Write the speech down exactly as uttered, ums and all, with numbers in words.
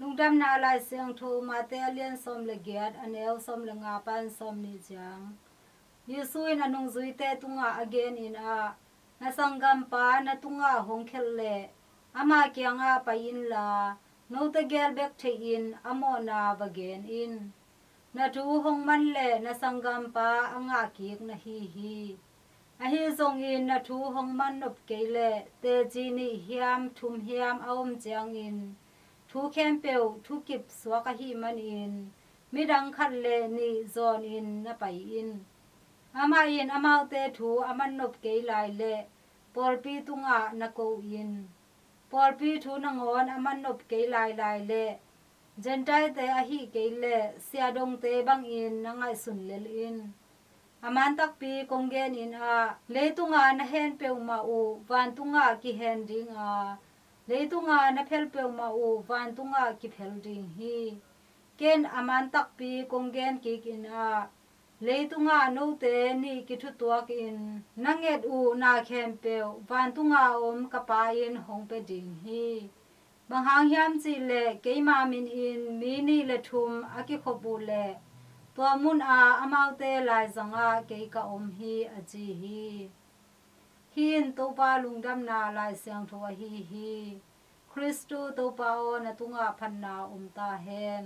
Lungdamna Lai Siangtho Mate a lian sawm le giat, a neu sawm le nga pan sawm nih ciang. Jesu in a nungzuite tungah a genin ah, na sanggampa na tungah hong khelh leh ama kiangah pai inla, note gel bek theihin a mawhna va gen in. Na thu hong man leh na sanggampa a ngahkik na hi hi. Ahi zongin na thu hong man nop kei leh teci nih hiam thum hiam a om ciangin thu khempeuh thukip suak ahih manin midang khat le nih zawnin na pai in. Amah in amaute thu a man nop kei lai leh pawlpi tungah na ko in. Pawlpi thu nangawn a man nop kei lailai leh Gentile-te ahih kei leh siahdongte bangin na ngaihsun lel in. A man takpi kong genin ah, leitunga na hen peuhmah uh vantungah kihen dinga, leitunga na phel peuhmah uh vantungah kiphel ding hi. Ken a man takpi kong gen kikin ah, leitungah note nih kithutuakin na nget uh na khempeuh vantunga om ka Pa in hong pia ding hi. Bang hang hiam cihleh keima minin mi nih le thum a kikhop uh leh tua munah amaute laizangah kei ka om hi, a ci hi. Hih in Topa lungdamna Lai Siangtho ahi hi. Khristu Topa aw, na tungah phatna om ta hen.